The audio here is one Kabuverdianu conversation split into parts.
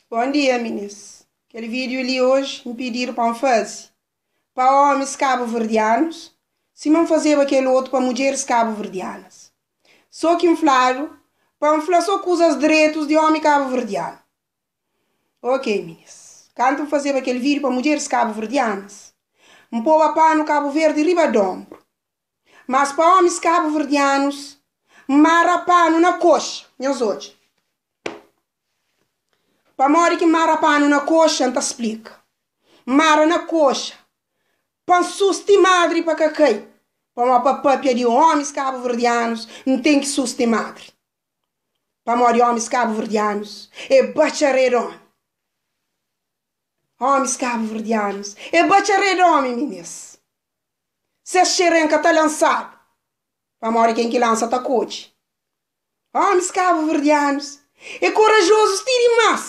Bom dia minis, kel vídeo li hoje N pididu pa N faze pa homis cabo-verdianos sima N fazeba kel otu pa mudjeris cabo-verdianas. So ki N fladu pa N fla so kuzas dretus di homi cabo-verdiano. Ok minis, kantu N fazeba kel vídeo pa mudjeris cabo-verdianas N poba panu Cabo Verde riba d'ombru. Mas pa omis kabuverdianus, N mara panu na koxa. Nhos odja. Pamodi ki N mara panu na koxa, N ta splika. N mara na koxa pa N susti madri pa ka kai. Pamodi pa papia di omis kabuverdianus, N ten ki susti madri. Pamodi omis kabuverdianus é batxaré d'omi. Omis kabuverdianus é batxaré d'omi, minis. Ses xeren ka ta lansadu, pamodi ken ki lansa ta kodje. Omis kabuverdianus é korajozus ti dimás.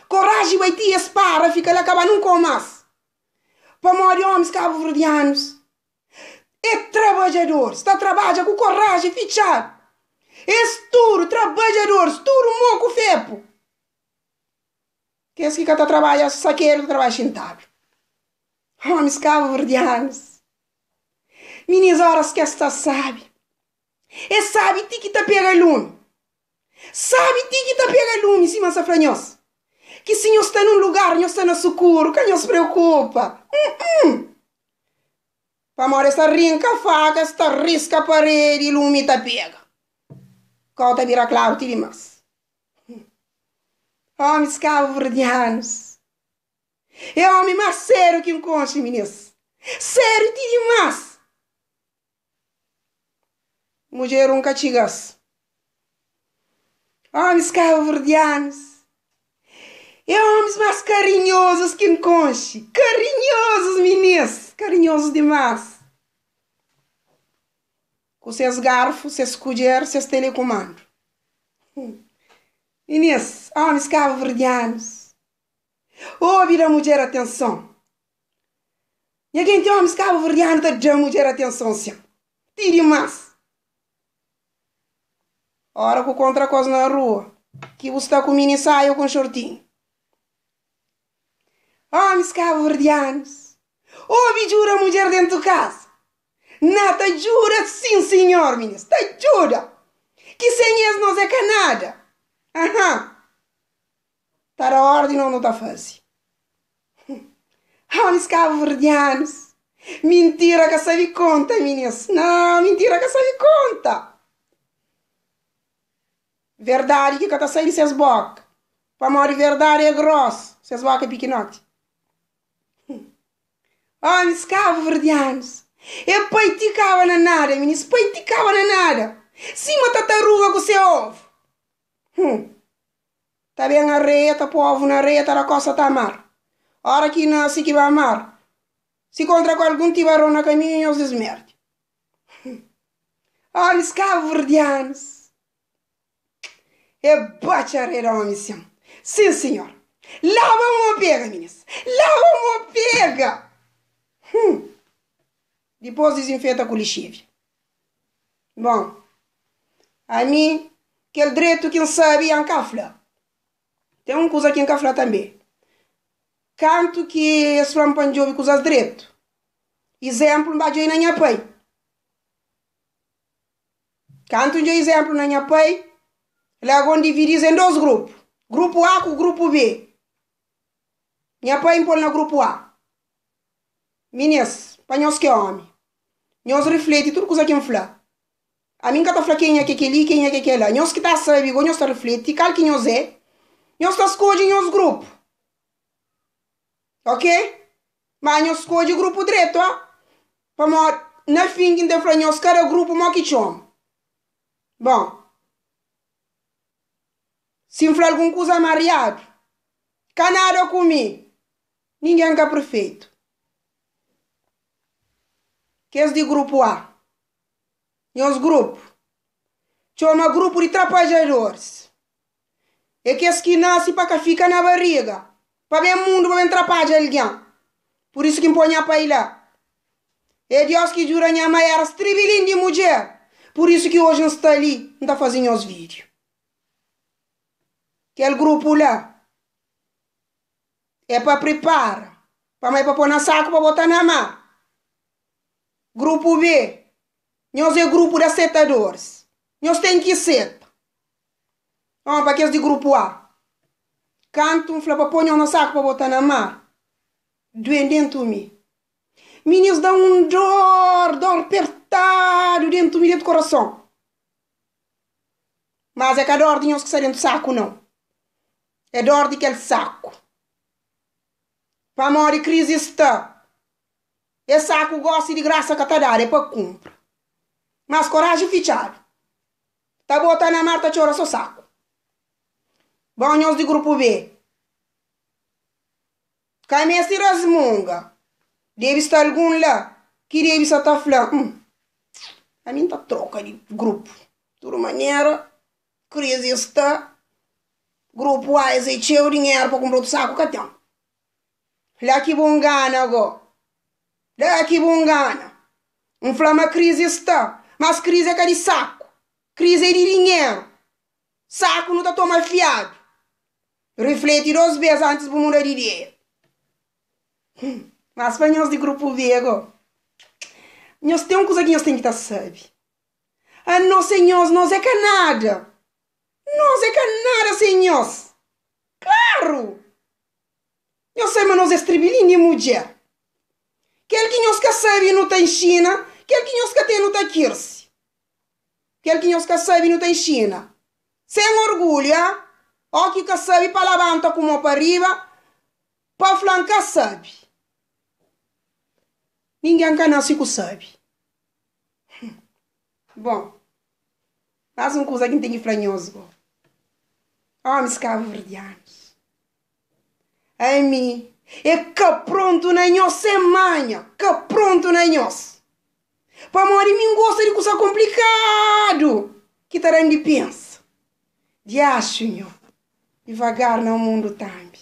Koraji bai ti es para fika la ka ba nunka más. Pamodi omis kabuverdianus é trabadjadoris, ta trabadja ku koraji fitxadu. Es tudu trabadjadoris, tudu mo ku fepu. Kes ki ka ta trabadja sakedu ta trabadja xintadu. Homis kabuverdianus, minis oras ki es ta sabi, es sabi ti ki ta pega lumi, sabi ti ki ta pega lumi, sima N sa fla nhos, ki si nhos sta nun lugar, nhos sta na sukuru, ka nhos preokupa, um-um, pamodi es ta rinka faka, es ta riska paredi, lumi ta pega, kau ta bira klaru ti dimas. Homis kabuverdianus. É omi más sériu ki N konxe, minis. Sériu ti dimás. Mudjer un ka txiga-s. Omis kabuverdianus é omis más karinhozus ki N konxe. Karinhozus, minis, karinhozus dimás. Ku ses garfu, ses kudjer, ses telekumandu. Minis, omis kabuverdianus. Obi da mudjer atenson. Nha genti omis kabuverdianu ta da mudjer atenson sin. Ti dimas. Ora ku kontra kos na rua, ki bu sta ku mini saia ou ku shortinhu. Omis kabuverdianus, obi djuda mudjer dentu kasa. Na ta djuda sin sinhor minis, ta djuda. Ki sen es nos é ka nada. Aha. Ta da ordi nos nu ta fazi. Homis kabuverdianus, mintira ka sabi konta minis, nau mintira ka sabi konta. Verdadi ki ka ta sai di ses boka, pamodi verdadi é gros, ses boka é pikinoti. Homis kabuverdianus, é pai ti kaba na nada minis, pai ti kaba na nada, sima tataruga ku se ovu. Hum. Ta ben areia, ta poi ovu na areia, ta da kosta ta mar. Ora ki nase ki ba mar, si kontra ku algun tibaron na kaminhu, nhos dismerde. Omis kabuverdianus é batxaré di omi sin. Sin sinhor. Laba mo pega, minis. Laba mo pega. Hum. Dipos dizinfeta ku lixívia. Bon, ami kel dretu ki N sabe N ka fla. Ten un kuza ki N ka fla tanbe. Kantu ki es fla-m pa N djobe kuzas dretu, izénplu N ba djobe na nha pai. Kantu N djobe izénplu na nha pai, lagu N dividi-s en dos grupu, grupu A ku grupu B. Nha pai N pô-l na grupu A. Minis, pa nhos ki é ómi, nhos rifleti tudu kuza ki N fla. Ami N ka ta fla kenha ki é kel-li i kenha ki é kel-la. Nhos ki ta sabe gó, nhos ta rifleti kal ki nhos é, nhos ta skodje nhos grupu. Ok? Má nhos skodje grupu dretu, a! Pamodi na fin ki N ta fla nhos kada grupu mo ki txoma. Bon, si N fla algun kuza mariadu, ka nada ku mi. Ningen ka perfeitu. Kes di grupu A, nhos grupu txoma grupu di trapadjadoris. É kes ki nase pa ka fika na bariga, pa ben mundu pa ben trapadja algen. Pur isu ki N poi nha pai la. É Deus ki djuda nha mai éra stribilin di mudjer. Pur isu ki oji N sta li N ta faze nhos vídiu. Kel grupu la. É pa pripara, pamodi é pa pô na saku pa bota na mar. Grupu B, nhos é grupu di asetadoris. Nhos ten ki seta. Ó, pa kes di grupu A, kantu N fla pa pô nhos na saku pa bota na mar, duen dentu mi. Minis da un dor, dor pertadu dentu mi, dentu korason. Mas é ka dor di nhos ki sta dentu saku, nau. É dor di kel saku. Pamodi krizi sta. Es saku gosi di grasa ka ta dadu, é pa kunpra. Mas koraji fitxadu. Ta bota na mar ta txora so saku. Bon nhos di grupu B. Ka meste rasmunga. Debe sta algun la ki debe sa ta fla, Hum, ami N ta troka di grupu. Tudu manera, krizi sta, grupu A es é txeu dinheru pa kunpra otu saku ka ten. La ki bu ngana go. La ki bu ngana. N fla ma krizi sta, mas krizi é ka di saku. Krizi é di dinheru. Saku nu ta toma fiadu. Rifleti dos bes antis bu muda di ideia. Mas pa nhos di grupu B go, nhos ten un kuza ki nhos ten ki ta sabe. Anos sen nhos, nos é ka nada. Nos é ka nada sen nhos. Klaru! Nhos sabe ma nos é stribilin di mudjer. Kel ki nhos ka sabe nu ta inxina, kel ki nhos ka ten nu ta kirse. Kel ki nhos ka sabe nu ta inxina. Sen orgulhu, ah! Ó ki ka sabe pa labanta ku mô pa riba pa fla N ka sabe. Ningen ka nase ku sabe. Bon, más un kuza ki N ten ki fla nhos go. Ómis kabuverdianus, ami é ka prontu na nhos sen manha, ka prontu na nhos. Pamodi mi N gosta di kusa konplikadu ki ta da-m di pensa. Diaxu nho, divagar na mundu tambi.